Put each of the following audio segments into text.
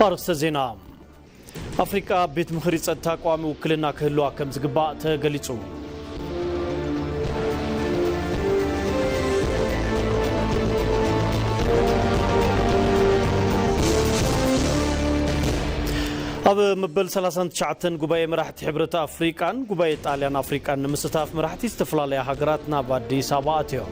ኣርእስተ ዜና። ኣፍሪቃ ኣብ ቤት ምኽሪ ጸጥታ ቀዋሚ ውክልና ክህልዋ ከም ዝግባእ ተገሊጹ። ኣብ መበል ሰላሳን ትሽዓተን ጉባኤ መራሕቲ ሕብረት ኣፍሪቃን ጉባኤ ጣልያን ኣፍሪቃን ንምስታፍ መራሕቲ ዝተፈላለያ ሃገራት ናብ ኣዲስ ኣበባ ኣትዮም።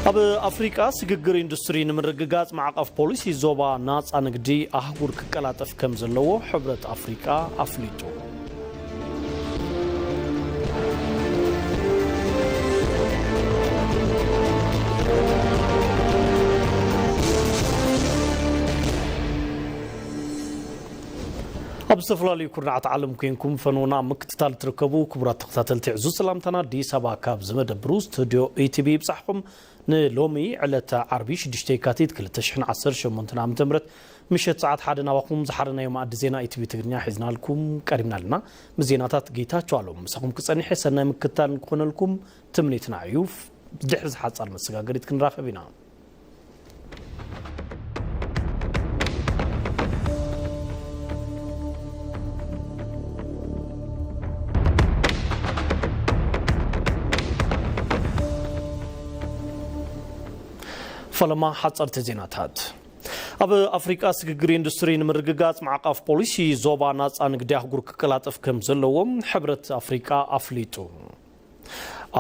ኣብ ኣፍሪቃ ስግግር ኢንዱስትሪ ንምርግጋጽ ማዕቐፍ ፖሊሲ ዞባ ናጻ ንግዲ ኣህጉር ክቀላጠፍ ከም ዘለዎ ሕብረት ኣፍሪቃ ኣፍሊጡ። ኣብ ዝተፈላለዩ ኩርናዓት ዓለም ኮንኩም ፈንውና ኣብ ምክትታል ትርከቡ ክቡራት ተኸታተልቲ፣ ዕዙዝ ሰላምታና ኣዲስ ኣበባ ካብ ዝመደብሩ ስቱድዮ ኢቲቪ ይብጻሕኩም። ንሎሚ ዕለተ ዓርቢ ሽዱሽተ የካቲት ክልተ ሽሕን ዓሰርተ ሸሞንተን ዓመተ ምህረት ምሸት ሰዓት ሓደ ናባኹም ዝሓረናዮ መኣዲ ዜና ኢቲቪ ትግርኛ ሒዝናልኩም ቀሪብና ኣለና። ምስ ዜናታት ጌታቸው ኣለዉ ምሳኹም ክጸንሕ ሰናይ ምክትታል ንክኾነልኩም ትምኒትና እዩ። ድሕሪ ዝሓጻር መሰጋገሪት ክንራኸብ ኢና። ፈለማ ሓጸርቲ ዜናታት። ኣብ ኣፍሪቃ ስግግር ኢንዱስትሪ ንምርግጋጽ ማዕቐፍ ፖሊሲ ዞባ ናጻ ንግዲ ኣህጉር ክቀላጠፍ ከም ዘለዎ ሕብረት ኣፍሪቃ ኣፍሊጡ።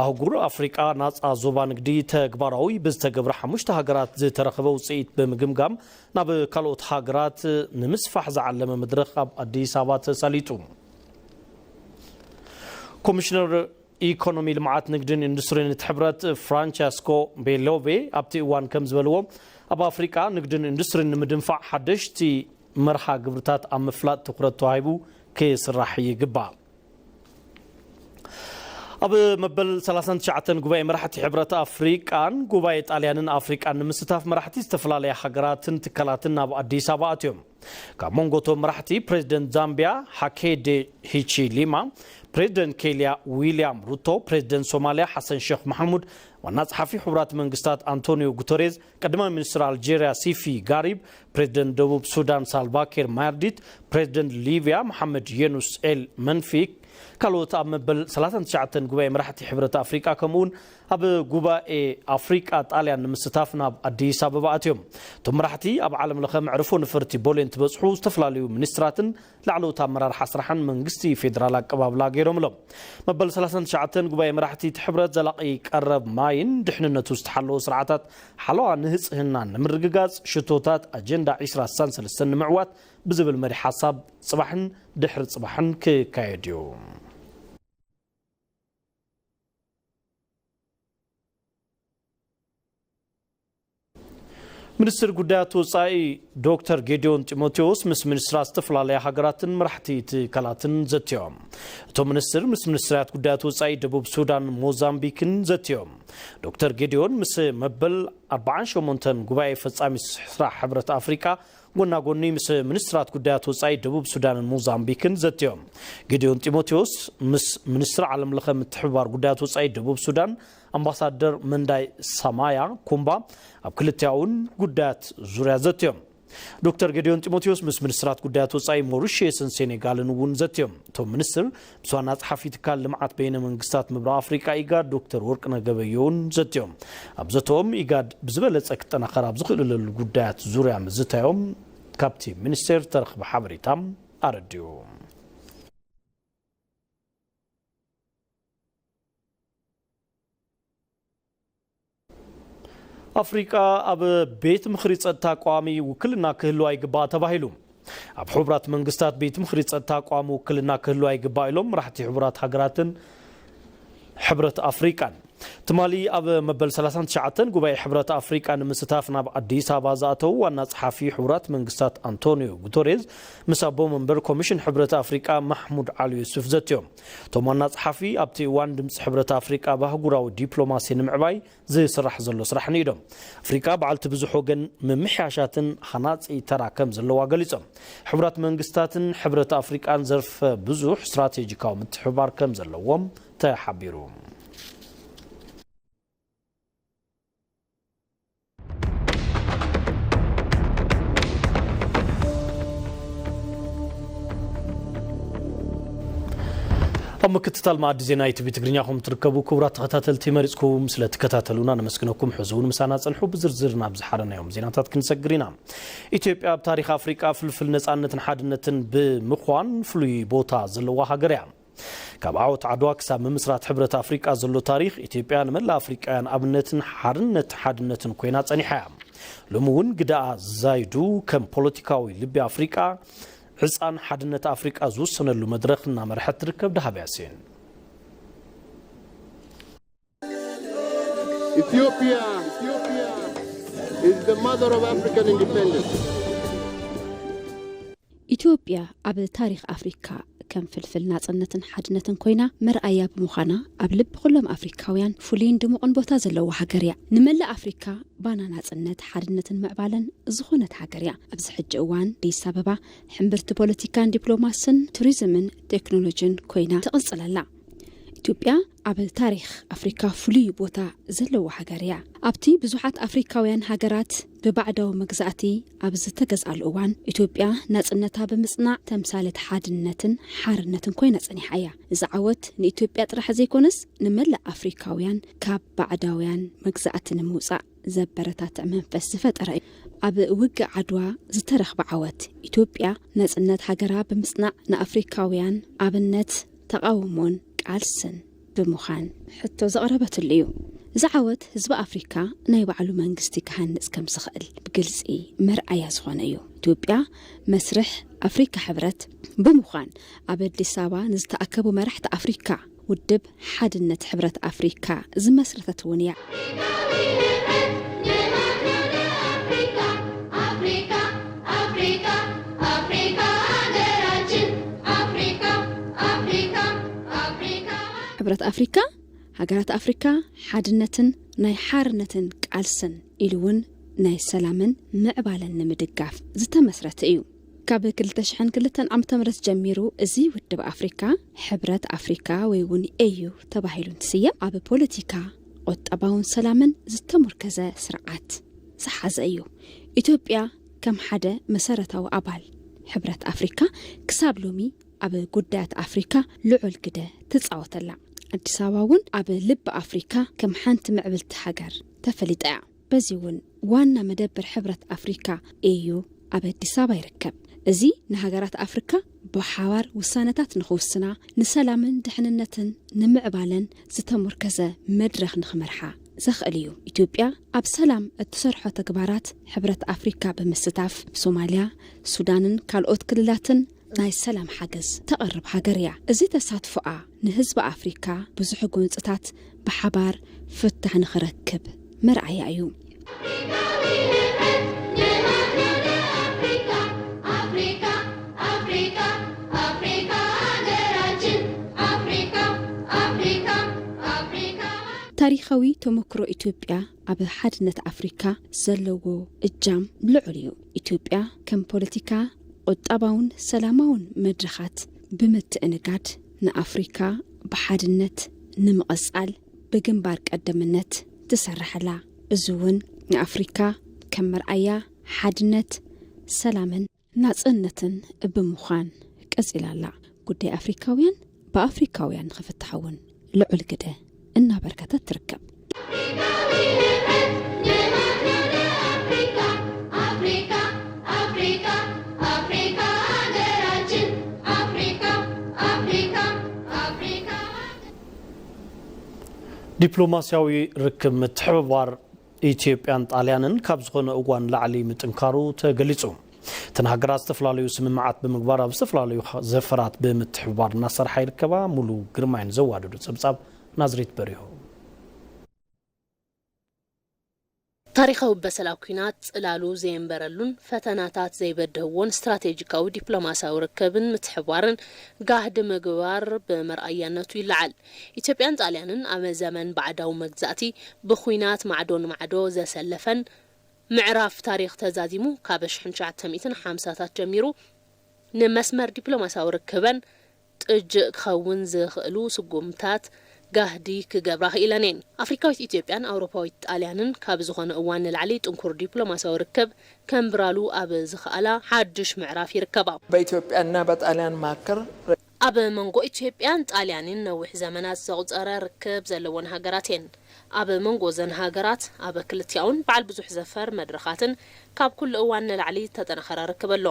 ኣህጉር ኣፍሪቃ ናጻ ዞባ ንግዲ ተግባራዊ ብዝተገብረ ሓሙሽተ ሃገራት ዝተረኸበ ውጽኢት ብምግምጋም ናብ ካልኦት ሃገራት ንምስፋሕ ዝዓለመ መድረኽ ኣብ ኣዲስ ኣበባ ተሳሊጡ። ኮሚሽነር ኢኮኖሚ፣ ልምዓት ንግድን ኢንዱስትሪን እቲ ሕብረት ፍራንቸስኮ ቤሎቬ ኣብቲ እዋን ከም ዝበልዎ፣ ኣብ ኣፍሪቃ ንግድን ኢንዱስትሪን ንምድንፋዕ ሓደሽቲ መርሃ ግብርታት ኣብ ምፍላጥ ትኹረት ተዋሂቡ ክስራሕ ይግባእ። ኣብ መበል ሰላሳን ትሽዓተን ጉባኤ መራሕቲ ሕብረት ኣፍሪቃን ጉባኤ ጣልያንን ኣፍሪቃን ንምስታፍ መራሕቲ ዝተፈላለያ ሃገራትን ትካላትን ናብ ኣዲስ ኣበባ ኣትዮም። ካብ መንጎ እቶም መራሕቲ ፕሬዚደንት ዛምቢያ ሃኬንደ ሂቺሊማ፣ ፕሬዚደንት ኬንያ ዊልያም ሩቶ፣ ፕሬዚደንት ሶማሊያ ሓሰን ሸኽ መሓሙድ፣ ዋና ጸሓፊ ሕቡራት መንግስታት ኣንቶኒዮ ጉተሬዝ፣ ቀዳማይ ሚኒስትር ኣልጄርያ ሲፊ ጋሪብ፣ ፕሬዚደንት ደቡብ ሱዳን ሳልቫኪር ማያርዲት፣ ፕሬዚደንት ሊብያ መሓመድ የኑስ ኤል መንፊክ፣ ካልኦት ኣብ መበል ሰላሳን ትሽዓተን ጉባኤ መራሕቲ ሕብረት ኣፍሪቃ ከምኡውን ኣብ ጉባኤ ኣፍሪቃ ጣልያን ንምስታፍ ናብ ኣዲስ ኣበባ ኣትዮም። እቶም መራሕቲ ኣብ ዓለም ለኸ መዕርፎ ነፈርቲ ቦሌ እንትበጽሑ ዝተፈላለዩ ሚኒስትራትን ላዕለዎት ኣመራርሓ ስራሕን መንግስቲ ፌዴራል ኣቀባብላ ገይሮምሎም። መበል ሰላሳን ትሽዓተን ጉባኤ መራሕቲ እቲ ሕብረት ዘላቒ ቀረብ ማይን ድሕንነቱ ዝተሓለወ ስርዓታት ሓለዋ ንህፅህናን ንምርግጋፅ ሽቶታት ኣጀንዳ ዒስራ ስሳን ሰለስተን ንምዕዋት ብዝብል መሪ ሓሳብ ጽባሕን ድሕሪ ጽባሕን ክካየድ እዩ። ሚኒስትር ጉዳያት ወጻኢ ዶክተር ጌዲዮን ጢሞቴዎስ ምስ ሚኒስትራት ዝተፈላለያ ሃገራትን መራሕቲ ትካላትን ዘትዮም። እቶም ሚኒስትር ምስ ሚኒስትርያት ጉዳያት ወጻኢ ደቡብ ሱዳን ሞዛምቢክን ዘትዮም። ዶክተር ጌዲዮን ምስ መበል ኣርባዓን ሸሞንተን ጉባኤ ፈጻሚ ስራሕ ሕብረት ኣፍሪቃ ጎና ጎኒ ምስ ሚኒስትራት ጉዳያት ወጻኢ ደቡብ ሱዳንን ሞዛምቢክን ዘትዮም። ጌዲዮን ጢሞቴዎስ ምስ ሚኒስትር ዓለም ለኸ ምትሕብባር ጉዳያት ወጻኢ ደቡብ ሱዳን ኣምባሳደር መንዳይ ሳማያ ኩምባ ኣብ ክልቲኣውን ጉዳያት ዙርያ ዘትዮም። ዶክተር ጌዲዮን ጢሞቴዎስ ምስ ሚኒስትራት ጉዳያት ወጻኢ ሞሪሽየስን ሴኔጋልን እውን ዘትዮም። እቶም ሚኒስትር ምስ ዋና ጸሓፊ ትካል ልምዓት በይነ መንግስታት ምብራቕ ኣፍሪቃ ኢጋድ ዶክተር ወርቅነህ ገበየሁን ዘትዮም። ኣብ ዘተኦም ኢጋድ ብዝበለጸ ክጠናኸር ኣብ ዝኽእለሉ ጉዳያት ዙርያ ምዝታዮም ካብቲ ሚኒስቴር ተረኽበ ሓበሬታ ኣረዲኡ። ኣፍሪቃ ኣብ ቤት ምኽሪ ጸጥታ ቀዋሚ ውክልና ክህልዋ ይግባእ ተባሂሉ። ኣብ ሕቡራት መንግስታት ቤት ምኽሪ ጸጥታ ቀዋሚ ውክልና ክህልዋ ይግባእ ኢሎም መራሕቲ ሕቡራት ሃገራትን ሕብረት ኣፍሪቃን። ትማሊ ኣብ መበል ሰላሳን ትሽዓተን ጉባኤ ሕብረት ኣፍሪቃ ንምስታፍ ናብ ኣዲስ ኣበባ ዝኣተዉ ዋና ጸሓፊ ሕቡራት መንግስታት ኣንቶኒዮ ጉተሬዝ ምስ ኣቦ መንበር ኮሚሽን ሕብረት ኣፍሪቃ ማሕሙድ ዓሊ ዩሱፍ ዘትዮም። እቶም ዋና ጸሓፊ ኣብቲ እዋን ድምጺ ሕብረት ኣፍሪቃ ኣብ ኣህጉራዊ ዲፕሎማሲ ንምዕባይ ዝስራሕ ዘሎ ስራሕ ንኢዶም። ኣፍሪቃ በዓልቲ ብዙሕ ወገን ምምሕያሻትን ሃናጺ ተራ ከም ዘለዋ ገሊጾም። ሕቡራት መንግስታትን ሕብረት ኣፍሪቃን ዘርፈ ብዙሕ ስትራቴጂካዊ ምትሕብባር ከም ዘለዎም ተሓቢሩ። ኣብ ምክትታል መኣዲ ዜና ኢቲቪ ትግርኛ ኹም ትርከቡ ክቡራት ተኸታተልቲ፣ መሪጽኩም ስለ ትከታተሉና ነመስግነኩም። ሕዚ እውን ምሳና ጸንሑ። ብዝርዝር ናብ ዝሓለናዮም ዜናታት ክንሰግር ኢና። ኢትዮጵያ ኣብ ታሪኽ ኣፍሪቃ ፍልፍል ነጻነትን ሓድነትን ብምዃን ፍሉይ ቦታ ዘለዋ ሃገር እያ። ካብ ዓወት ዓድዋ ክሳብ ምምስራት ሕብረት ኣፍሪቃ ዘሎ ታሪኽ ኢትዮጵያ ንመላእ ኣፍሪቃውያን ኣብነትን ሓርነት ሓድነትን ኮይና ጸኒሓ እያ። ሎሚ እውን ግዳኣ ዛይዱ ከም ፖለቲካዊ ልቢ ኣፍሪቃ ዕጻን ሓድነት ኣፍሪቃ ዝውሰነሉ መድረኽ እናመርሐት ትርከብ። ደሃብ ያሲን። Ethiopia is the mother of African independence. ኢትዮጵያ ኣብ ታሪኽ ኣፍሪካ ከም ፍልፍል ናጽነትን ሓድነትን ኮይና መርኣያ ብምዃና ኣብ ልቢ ኩሎም ኣፍሪካውያን ፍሉይን ድሙቕን ቦታ ዘለዋ ሃገር እያ። ንመላእ ኣፍሪካ ባና ናጽነት፣ ሓድነትን ምዕባለን ዝኾነት ሃገር እያ። ኣብዚ ሕጂ እዋን ኣዲስ ኣበባ ሕምብርቲ ፖለቲካን ዲፕሎማስን ቱሪዝምን ቴክኖሎጂን ኮይና ትቕጽል ኣላ። ኢትዮጵያ ኣብ ታሪኽ ኣፍሪካ ፍሉይ ቦታ ዘለዋ ሃገር እያ። ኣብቲ ብዙሓት ኣፍሪካውያን ሃገራት ብባዕዳዊ መግዛእቲ ኣብ ዝተገዝኣሉ እዋን ኢትዮጵያ ናጽነታ ብምጽናዕ ተምሳሌት ሓድነትን ሓርነትን ኮይና ጸኒሓ እያ። እዚ ዓወት ንኢትዮጵያ ጥራሕ ዘይኮነስ ንመላእ ኣፍሪካውያን ካብ ባዕዳውያን መግዛእቲ ንምውጻእ ዘበረታትዕ መንፈስ ዝፈጠረ እዩ። ኣብ ውግእ ዓድዋ ዝተረኽበ ዓወት ኢትዮጵያ ናጽነት ሃገራ ብምጽናዕ ንኣፍሪካውያን ኣብነት ተቓውሞን ቃልስን ብምዃን ሕቶ ዘቕረበትሉ እዩ። እዚ ዓወት ህዝቢ ኣፍሪካ ናይ ባዕሉ መንግስቲ ክሃንጽ ከም ዝኽእል ብግልጺ መርኣያ ዝኾነ እዩ። ኢትዮጵያ መስርሕ ኣፍሪካ ሕብረት ብምዃን ኣብ ኣዲስ ኣበባ ንዝተኣከቡ መራሕቲ ኣፍሪካ ውድብ ሓድነት ሕብረት ኣፍሪካ ዝመስረተት እውን እያ። ሕብረት ኣፍሪካ ሃገራት ኣፍሪካ ሓድነትን ናይ ሓርነትን ቃልስን ኢሉ እውን ናይ ሰላምን ምዕባለን ንምድጋፍ ዝተመስረተ እዩ። ካብ ክልተ ሽሕን ክልተን ዓመተ ምህረት ጀሚሩ እዚ ውድብ ኣፍሪካ ሕብረት ኣፍሪካ ወይ እውን ኤዩ ተባሂሉ እንትስየም ኣብ ፖለቲካ፣ ቁጠባውን ሰላምን ዝተሞርከዘ ስርዓት ዝሓዘ እዩ። ኢትዮጵያ ከም ሓደ መሰረታዊ ኣባል ሕብረት ኣፍሪካ ክሳብ ሎሚ ኣብ ጉዳያት ኣፍሪካ ልዑል ግደ ትፃወት ኣላ። ኣዲስ ኣበባ እውን ኣብ ልቢ ኣፍሪካ ከም ሓንቲ ምዕብልቲ ሃገር ተፈሊጣ እያ። በዚ እውን ዋና መደበር ሕብረት ኣፍሪካ ኤዩ ኣብ ኣዲስ ኣበባ ይርከብ። እዚ ንሃገራት ኣፍሪካ ብሓባር ውሳነታት ንኽውስና፣ ንሰላምን ድሕንነትን ንምዕባለን ዝተሞርከዘ መድረኽ ንኽመርሓ ዘኽእል እዩ። ኢትዮጵያ ኣብ ሰላም እትሰርሖ ተግባራት ሕብረት ኣፍሪካ ብምስታፍ ኣብ ሶማልያ፣ ሱዳንን ካልኦት ክልላትን ናይ ሰላም ሓገዝ ተቕርብ ሃገር እያ። እዚ ተሳትፎኣ ንህዝቢ ኣፍሪካ ብዙሕ ጎንፅታት ብሓባር ፍታሕ ንኽረክብ መርኣያ እዩ። ታሪኻዊ ተመክሮ ኢትዮጵያ ኣብ ሓድነት ኣፍሪካ ዘለዎ እጃም ልዑል እዩ። ኢትዮጵያ ከም ፖለቲካ፣ ቁጠባውን ሰላማውን መድረኻት ብምትእንጋድ ንኣፍሪካ ብሓድነት ንምቕጻል ብግንባር ቀደምነት ትሰርሕ ኣላ። እዚ እውን ንኣፍሪካ ከም መርኣያ ሓድነት፣ ሰላምን ናጽነትን ብምዃን ቀጺላ ኣላ። ጉዳይ ኣፍሪካውያን ብኣፍሪካውያን ንኽፍታሕ እውን ልዑል ግደ እናበርከተት ትርከብ። ዲፕሎማስያዊ ርክብ ምትሕብባር ኢትዮጵያን ጣልያንን ካብ ዝኾነ እዋን ላዕሊ ምጥንካሩ ተገሊጹ። እተን ሃገራት ዝተፈላለዩ ስምምዓት ብምግባር ኣብ ዝተፈላለዩ ዘፈራት ብምትሕብባር እናሰርሓ ይርከባ። ሙሉ ግርማይን ዘዋደዶ ጸብጻብ ናዝሬት በሪሁ። ታሪኻዊ በሰላ ኲናት ጽላሉ ዘየንበረሉን ፈተናታት ዘይበደህዎን ስትራቴጂካዊ ዲፕሎማስያዊ ርክብን ምትሕብባርን ጋህዲ ምግባር ብመርኣያነቱ ይለዓል። ኢትዮጵያን ጣልያንን ኣብ ዘመን ባዕዳዊ መግዛእቲ ብኲናት ማዕዶ ንማዕዶ ዘሰለፈን ምዕራፍ ታሪኽ ተዛዚሙ ካብ ሽሕን ትሽዓተ ሚእትን ሓምሳታት ጀሚሩ ንመስመር ዲፕሎማስያዊ ርክበን ጥጅእ ክኸውን ዝኽእሉ ስጉምታት ጋህዲ ክገብራ ክኢለን እየን። ኣፍሪካዊት ኢትዮጵያን ኣውሮፓዊት ጣልያንን ካብ ዝኾነ እዋን ንላዕሊ ጥንኩር ዲፕሎማስያዊ ርክብ ከንብራሉ ኣብ ዝኽኣላ ሓዱሽ ምዕራፍ ይርከባ። በኢትዮጵያና በጣሊያን መካከል ኣብ መንጎ ኢትዮጵያን ጣልያንን ነዊሕ ዘመናት ዘቑጸረ ርክብ ዘለወን ሃገራት እየን። ኣብ መንጎ እዘን ሃገራት ኣብ ክልቲኣውን በዓል ብዙሕ ዘፈር መድረኻትን ካብ ኩሉ እዋን ንላዕሊ ዝተጠናኸረ ርክብ ኣሎ።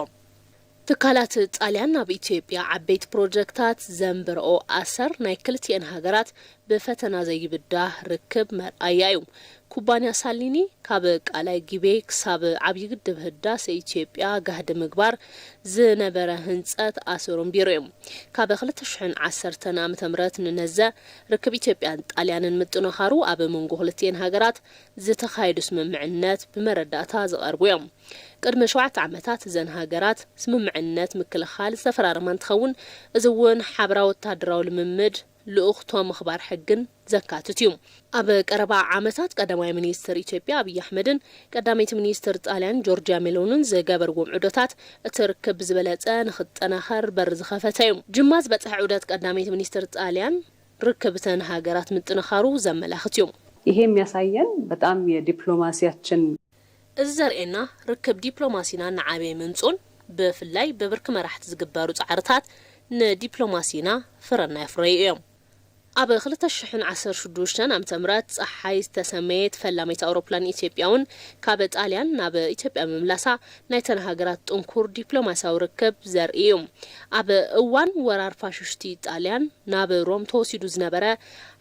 ትካላት ጣልያን ኣብ ኢትዮጵያ ዓበይቲ ፕሮጀክታት ዘንብረኦ ኣሰር ናይ ክልቲኤን ሃገራት ብፈተና ዘይብዳህ ርክብ መርኣያ እዩ። ኩባንያ ሳሊኒ ካብ ቃላይ ጊቤ ክሳብ ዓብዪ ግድብ ህዳሰ ኢትዮጵያ ጋህዲ ምግባር ዝነበረ ህንፀት ኣሰሩ ኣንቢሩ እዩ። ካብ ክልተ ሽሕን ዓሰርተን ዓመተ ምህረት ንነዘ ርክብ ኢትዮጵያን ጣልያንን ምጥንኻሩ ኣብ መንጎ ክልቲኤን ሃገራት ዝተኻየዱ ስምምዕነት ብመረዳእታ ዝቐርቡ እዮም። ቅድሚ ሸውዓተ ዓመታት እዘን ሃገራት ስምምዕነት ምክልኻል ዝተፈራረማ እንትኸውን፣ እዚ እውን ሓበራዊ ወታደራዊ ልምምድ፣ ልኡኽቶ ምኽባር ሕግን ዘካትት እዩ። ኣብ ቀረባ ዓመታት ቀዳማይ ሚኒስትር ኢትዮጵያ ኣብይ ኣሕመድን ቀዳመይቲ ሚኒስትር ጣልያን ጆርጂያ ሜሎንን ዝገበርዎም ዑደታት እቲ ርክብ ብዝበለጸ ንኽጠናኸር በር ዝኸፈተ እዩ። ጅማ ዝበጽሐ ዑደት ቀዳመይቲ ሚኒስትር ጣልያን ርክብተን ሃገራት ምጥንኻሩ ዘመላኽት እዩ። ይሄ የሚያሳየን በጣም የዲፕሎማሲያችን እዚ ዘርእየና ርክብ ዲፕሎማሲና እናዓበየ ምምፅኡን ብፍላይ ብብርኪ መራሕቲ ዝግበሩ ፃዕርታት ንዲፕሎማሲና ፍረ እናየፍረዩ እዮም። ኣብ ክልተ ሽሕን ዓሰርተ ሽዱሽተን ዓመተ ምህረት ፀሓይ ዝተሰመየት ፈላመይቲ ኣውሮፕላን ኢትዮጵያ እውን ካብ ጣልያን ናብ ኢትዮጵያ ምምላሳ ናይተን ሃገራት ጥንኩር ዲፕሎማሲያዊ ርክብ ዘርኢ እዩ። ኣብ እዋን ወራር ፋሽስቲ ጣልያን ናብ ሮም ተወሲዱ ዝነበረ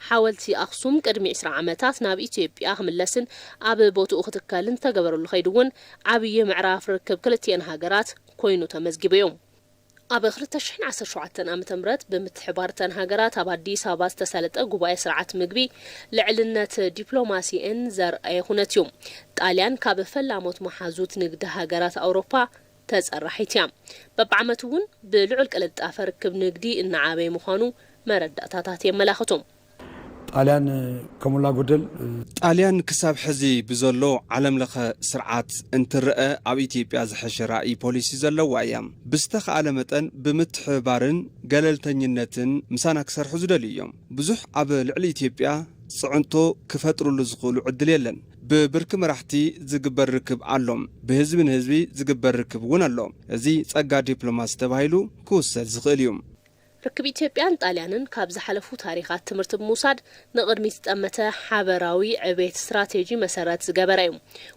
ሓወልቲ ኣኽሱም ቅድሚ ዕስራ ዓመታት ናብ ኢትዮጵያ ክምለስን ኣብ ቦትኡ ክትከልን ዝተገበረሉ ከይዲ እውን ዓብዪ ምዕራፍ ርክብ ክልቲኤን ሃገራት ኮይኑ ተመዝጊቡ እዩ። ኣብ ክልተ ሽሕን ዓሰርተ ሸውዓተን ዓመተ ምህረት ብምትሕባር እተን ሃገራት ኣብ ኣዲስ ኣበባ ዝተሳለጠ ጉባኤ ስርዓት ምግቢ ልዕልነት ዲፕሎማሲኤን ዘርኣየ ኩነት እዩ። ጣልያን ካብ ፈላሞት መሓዙት ንግዲ ሃገራት ኣውሮፓ ተፀራሒት እያ። በብዓመቱ እውን ብልዑል ቅልጣፈ ርክብ ንግዲ እናዓበየ ምዃኑ መረዳእታታት የመላኽቱ። ጣልያን ከሞላ ጎደል ጣልያን ክሳብ ሕዚ ብዘሎ ዓለም ለኸ ስርዓት እንትረአ ኣብ ኢትዮጵያ ዝሐሸ ራእይ ፖሊሲ ዘለዋ እያ። ብዝተኻእለ መጠን ብምትሕብባርን ገለልተኝነትን ምሳና ክሰርሑ ዝደልዩ እዮም። ብዙሕ ኣብ ልዕሊ ኢትዮጵያ ፅዕንቶ ክፈጥሩሉ ዝኽእሉ ዕድል የለን። ብብርኪ መራሕቲ ዝግበር ርክብ ኣሎ። ብህዝቢ ንህዝቢ ዝግበር ርክብ እውን ኣሎ። እዚ ፀጋ ዲፕሎማሲ ተባሂሉ ክውሰድ ዝኽእል እዩ። ርክብ ኢትዮጵያን ጣልያንን ካብ ዝሓለፉ ታሪኻት ትምህርቲ ብምውሳድ ንቕድሚት ዝጠመተ ሓበራዊ ዕቤት ስትራቴጂ መሰረት ዝገበረ እዩ።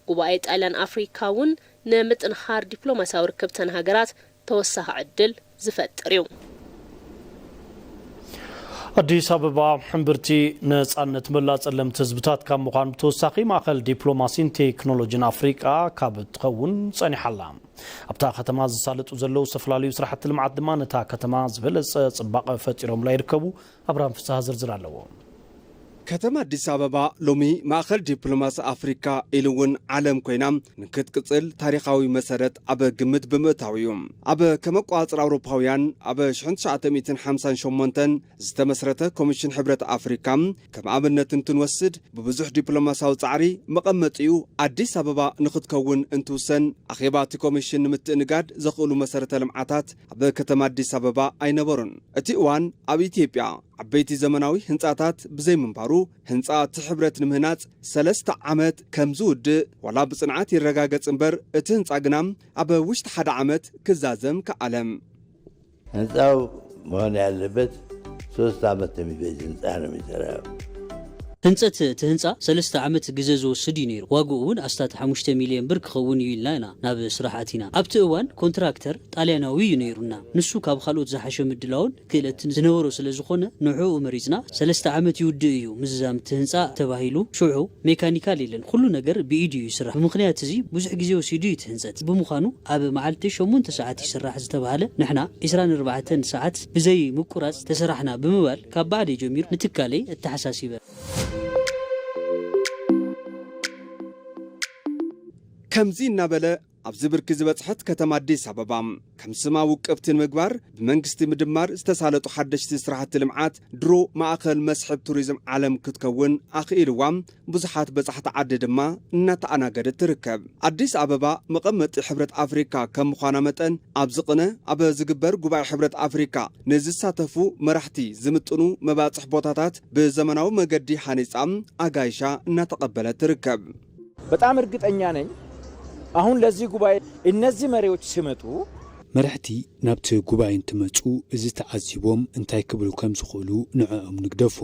ጉባኤ ጣልያን ኣፍሪካ እውን ንምጥንኻር ዲፕሎማሲያዊ ርክብተን ሃገራት ተወሳኺ ዕድል ዝፈጥር እዩ። ኣዲስ ኣበባ ሕምብርቲ ነፃነት መላ ፀለምቲ ህዝብታት ካብ ምዃን ብተወሳኺ ማእኸል ዲፕሎማሲን ቴክኖሎጂን ኣፍሪቃ ካብ ትኸውን ፀኒሓላ። ኣብታ ከተማ ዝሳለጡ ዘለዉ ዝተፈላለዩ ስራሕቲ ልምዓት ድማ ነታ ከተማ ዝበለፀ ፅባቐ ፈጢሮምላ ይርከቡ። ኣብርሃም ፍስሃ ዝርዝር ኣለዎ። ከተማ ኣዲስ ኣበባ ሎሚ ማእኸል ዲፕሎማሲ ኣፍሪካ ኢሉ እውን ዓለም ኮይና ንክትቅፅል ታሪኻዊ መሰረት ኣብ ግምት ብምእታው እዩ። ኣብ ከም ኣቆፃፅራ ኣውሮፓውያን ኣብ ሽሕን ትሽዓተ ሚእትን ሓምሳን ሸሞንተን ዝተመስረተ ኮሚሽን ሕብረት ኣፍሪካ ከም ኣብነት እንትንወስድ ብብዙሕ ዲፕሎማሲያዊ ፃዕሪ መቐመጢኡ ኣዲስ ኣበባ ንክትከውን እንትውሰን ኣኼባ እቲ ኮሚሽን ንምትእንጋድ ዘኽእሉ መሰረተ ልምዓታት ኣብ ከተማ ኣዲስ ኣበባ ኣይነበሩን። እቲ እዋን ኣብ ኢትዮጵያ ዓበይቲ ዘመናዊ ህንፃታት ብዘይምንባሩ ህንፃ እቲ ሕብረት ንምህናፅ ሰለስተ ዓመት ከም ዝውድእ ዋላ ብፅንዓት ይረጋገፅ እምበር እቲ ህንፃ ግና ኣብ ውሽጢ ሓደ ዓመት ክዛዘም ከኣለ። ህንፃው መሆን ያለበት ሶስት ዓመት የሚፈጅ ህንፃ ነው የሚሰራው። ህንፀት እቲ ህንፃ ሰለስተ ዓመት ግዘ ዝወስድ እዩ ነይሩ። ዋግኡ እውን ኣስታት ሓሙሽተ ሚልዮን ብር ክኸውን እዩ ኢልና ኢና ናብ ስራሕ ኣቲና። ኣብቲ እዋን ኮንትራክተር ጣልያናዊ እዩ ነይሩና። ንሱ ካብ ካልኦት ዝሓሸ ምድላውን ክእለትን ዝነበሮ ስለ ዝኾነ ንዕኡ መሪፅና። ሰለስተ ዓመት ይውድእ እዩ ምዝዛም እቲ ህንፃ ተባሂሉ። ሽዑ ሜካኒካል የለን፣ ኩሉ ነገር ብኢድ እዩ ይስራሕ። ብምኽንያት እዚ ብዙሕ ግዜ ወሲዱ እዩ እቲ ህንፀት። ብምዃኑ ኣብ መዓልቲ ሸሞንተ ሰዓት ይስራሕ ዝተባህለ ንሕና ዒስራን ኣርባዕተን ሰዓት ብዘይ ምቁራፅ ተሰራሕና ብምባል ካብ ባዕደይ ጀሚሩ ንትካለይ ኣተሓሳሲበ። ከምዚ እናበለ ኣብዚ ብርኪ ዝበፅሐት ከተማ ኣዲስ ኣበባ ከም ስማ ውቅብቲ ንምግባር ብመንግስቲ ምድማር ዝተሳለጡ ሓደሽቲ ስራሕቲ ልምዓት ድሮ ማእኸል መስሕብ ቱሪዝም ዓለም ክትከውን ኣኽኢልዋ ብዙሓት በፃሕቲ ዓዲ ድማ እናተኣናገደት ትርከብ። ኣዲስ ኣበባ መቐመጢ ሕብረት ኣፍሪካ ከም ምዃና መጠን ኣብዚ ቅነ ኣብ ዝግበር ጉባኤ ሕብረት ኣፍሪካ ንዝሳተፉ መራሕቲ ዝምጥኑ መባፅሕ ቦታታት ብዘመናዊ መገዲ ሃኒፃ ኣጋይሻ እናተቐበለት ትርከብ። በጣም እርግጠኛ ነኝ አሁን ለዚህ ጉባኤ እነዚህ መሪዎች ሲመጡ መራሕቲ ናብቲ ጉባኤ እንትመጹ፣ እዚ ተዓዚቦም እንታይ ክብሉ ከም ዝኽእሉ ንዕኦም ንግደፎ።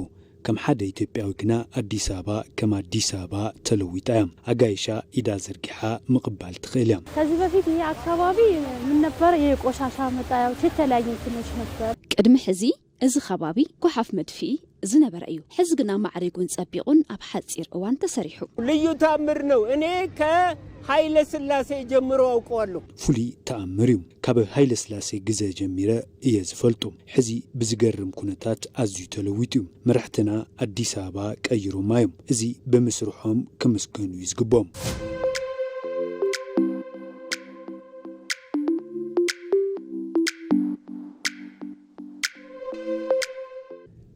ከም ሓደ ኢትዮጵያዊ ግና፣ ኣዲስ ኣበባ ከም ኣዲስ ኣበባ ተለዊጣ እያ። ኣጋይሻ ኢዳ ዘርጊሓ ምቕባል ትኽእል እያ። ከዚህ በፊት ይሄ አካባቢ ምን ነበር? የቆሻሻ መጣያዎች፣ የተለያዩ እንትኖች ነበር። ቅድሚ ሕዚ እዚ ከባቢ ጓሓፍ መድፍኢ ዝነበረ እዩ። ሕዚ ግና ማዕሪጉን ጸቢቑን ኣብ ሓጺር እዋን ተሰሪሑ። ልዩ ታምር ነው። እኔ ከኃይለ ሥላሴ ጀምሮ አውቀዋለሁ። ፍሉይ ተኣምር እዩ። ካብ ሃይለ ስላሴ ግዘ ጀሚረ እየ ዝፈልጦ። ሕዚ ብዝገርም ኩነታት ኣዝዩ ተለዊጡ እዩ። መራሕትና ኣዲስ ኣበባ ቀይሮማ እዮም። እዚ ብምስርሖም ክምስገኑ እዩ ዝግብኦም።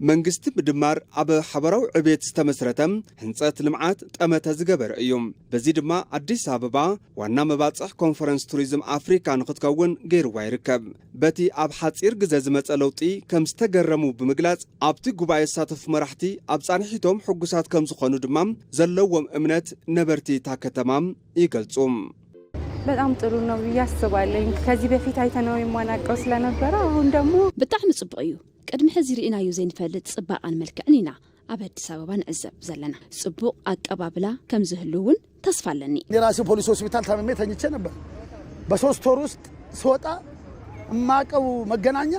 መንግስቲ ምድማር ኣብ ሓበራዊ ዕቤት ዝተመስረተ ህንጸት ልምዓት ጠመተ ዝገበረ እዩ። በዚ ድማ ኣዲስ ኣበባ ዋና መባጽሕ ኮንፈረንስ ቱሪዝም ኣፍሪካ ንክትከውን ገይርዋ ይርከብ። በቲ ኣብ ሓጺር ግዘ ዝመጸ ለውጢ ከም ዝተገረሙ ብምግላጽ፣ ኣብቲ ጉባኤ ዝሳተፉ መራሕቲ ኣብ ጻንሒቶም ሕጉሳት ከም ዝኾኑ ድማ ዘለዎም እምነት ነበርቲ እታ ከተማ ይገልጹ። በጣም ጥሩ ነው ብዬ አስባለሁ። ከዚህ በፊት አይተነው የማናውቀው ስለነበረ አሁን ደግሞ ብጣዕሚ ጽቡቕ እዩ። ቅድሚ ሕዚ ርኢናዮ ዘይንፈልጥ ጽባቐን መልክዕን ኢና ኣብ ኣዲስ ኣበባ ንዕዘብ ዘለና። ጽቡቕ ኣቀባብላ ከም ዝህሉ እውን ተስፋ ኣለኒ። የራሴው ፖሊስ ሆስፒታል ታምሜ ተኝቼ ነበር። በሶስት ወር ውስጥ ስወጣ እማቀው መገናኛ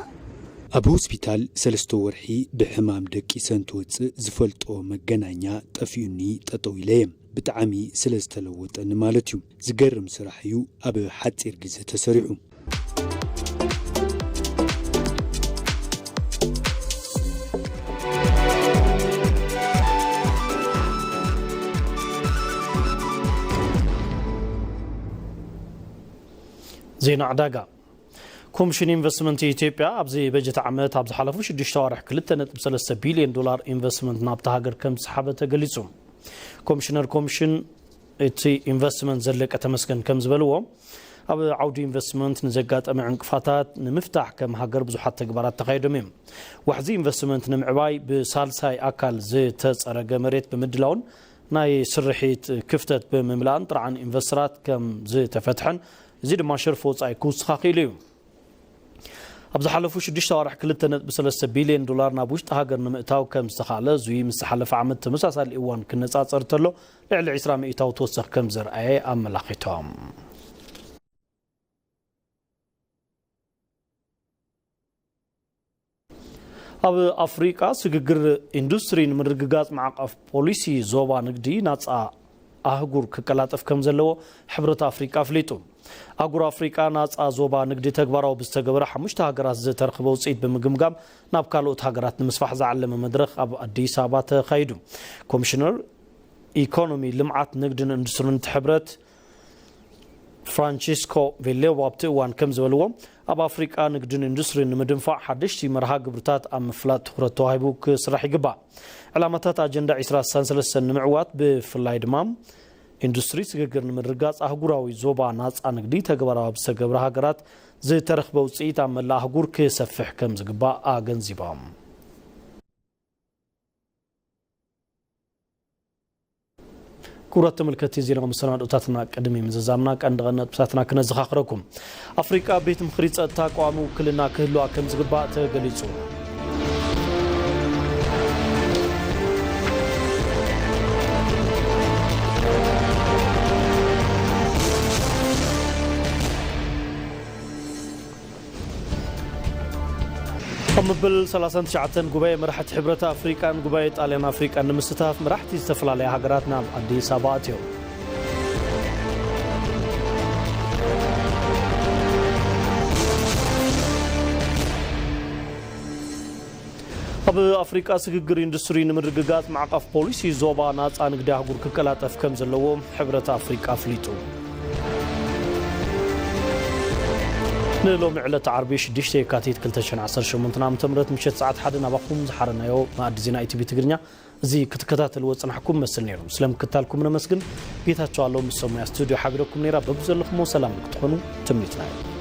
ኣብ ሆስፒታል ሰለስተ ወርሒ ብሕማም ደቂሰ እንትወጽእ ዝፈልጦ መገናኛ ጠፊኡኒ ጠጠው ኢለ እየ። ብጣዕሚ ስለ ዝተለወጠኒ ማለት እዩ። ዝገርም ስራሕ እዩ ኣብ ሓጺር ግዜ ተሰሪሑ። ዜና ዕዳጋ። ኮሚሽን ኢንቨስትመንት ኢትዮጵያ ኣብዚ በጀት ዓመት ኣብ ዝሓለፉ ሽዱሽተ ኣዋርሕ ክልተ ነጥቢ ሰለስተ ቢልዮን ዶላር ኢንቨስትመንት ናብታ ሃገር ከም ዝሰሓበ ተገሊጹ። ኮሚሽነር ኮሚሽን እቲ ኢንቨስትመንት ዘለቀ ተመስገን ከም ዝበልዎ፣ ኣብ ዓውዲ ኢንቨስትመንት ንዘጋጠመ ዕንቅፋታት ንምፍታሕ ከም ሃገር ብዙሓት ተግባራት ተኻይዶም እዮም። ዋሕዚ ኢንቨስትመንት ንምዕባይ ብሳልሳይ ኣካል ዝተጸረገ መሬት ብምድላውን ናይ ስርሒት ክፍተት ብምምላእን ጥርዓን ኢንቨስተራት ከም ዝተፈትሐን፣ እዚ ድማ ሸርፊ ወጻኢ ክውስኻ ክኢሉ እዩ። ኣብ ዝሓለፉ ሽዱሽተ ኣዋርሕ ክልተ ነጥቢ ሰለስተ ቢልዮን ዶላር ናብ ውሽጢ ሃገር ንምእታው ከም ዝተኻእለ፣ እዚ ምስ ዝሓለፈ ዓመት ተመሳሳሊ እዋን ክነጻጸር እንተሎ ልዕሊ ዕስራ ሚእታዊ ተወሳኺ ከም ዘርኣየ ኣመላኺቶም። ኣብ ኣፍሪቃ ስግግር ኢንዱስትሪ ንምርግጋጽ ማዕቐፍ ፖሊሲ ዞባ ንግዲ ናጻ ኣህጉር ክቀላጠፍ ከም ዘለዎ ሕብረት ኣፍሪቃ ኣፍሊጡ። ኣህጉር ኣፍሪቃ ናጻ ዞባ ንግዲ ተግባራዊ ብዝተገበረ ሓሙሽተ ሃገራት ዝተረኽበ ውጽኢት ብምግምጋም ናብ ካልኦት ሃገራት ንምስፋሕ ዝዓለመ መድረኽ ኣብ ኣዲስ ኣበባ ተኻይዱ። ኮሚሽነር ኢኮኖሚ፣ ልምዓት፣ ንግድን ኢንዱስትሪን እቲ ሕብረት ፍራንቺስኮ ቬሌዎ ኣብቲ እዋን ከም ዝበልዎ፣ ኣብ ኣፍሪቃ ንግድን ኢንዱስትሪን ንምድንፋዕ ሓደሽቲ መርሃ ግብርታት ኣብ ምፍላጥ ትኹረት ተዋሂቡ ክስራሕ ይግባእ። ዕላማታት ኣጀንዳ ዕስራ ስሳን ሰለስተን ንምዕዋት፣ ብፍላይ ድማ ኢንዱስትሪ ስግግር ንምርጋጽ ኣህጉራዊ ዞባ ናጻ ንግዲ ተግባራዊ ኣብ ዝተገብረ ሃገራት ዝተረኽበ ውጽኢት ኣብ መላእ ኣህጉር ክሰፍሕ ከም ዝግባእ ኣገንዚቦም። ክቡራት ተመልከትቲ፣ ዜና መሰናዶታትና ቅድሚ ምዝዛምና ቀንዲ ቀንዲ ነጥብታትና ክነዘኻኽረኩም። ኣፍሪቃ ቤት ምኽሪ ጸጥታ ቀዋሚ ውክልና ክህልዋ ከም ዝግባእ ተገሊጹ። ኣብ መበል ሰላሳን ትሽዓተን ጉባኤ መራሕቲ ሕብረት ኣፍሪቃን ጉባኤ ጣልያን ኣፍሪቃን ንምስታፍ መራሕቲ ዝተፈላለያ ሃገራት ናብ ኣዲስ ኣበባ ኣትዮም። ኣብ ኣፍሪቃ ስግግር ኢንዱስትሪ ንምርግጋጽ ማዕቐፍ ፖሊሲ ዞባ ናጻ ንግዲ ኣህጉር ክቀላጠፍ ከም ዘለዎ ሕብረት ኣፍሪቃ ኣፍሊጡ። ንሎሚ ዕለት ዓርቢ ሽዱሽተ የካቲት ክልተ ሽሕን ዓሰርተ ሸሞንተን ዓመተ ምህረት ምሸት ሰዓት ሓደ ናባኹም ዝሓረናዮ መኣዲ ዜና ኢቲቪ ትግርኛ እዚ ክትከታተልዎ ዝጸናሕኩም መስል ነይሩ። ስለምክታልኩም ነመስግን። ጌታቸው ኣለዉ ምስ ሰሙያ ስቱድዮ ሓቢረኩም ነይራ። በብዘለኹሞ ሰላም ክትኾኑ ትምኒትና እዩ።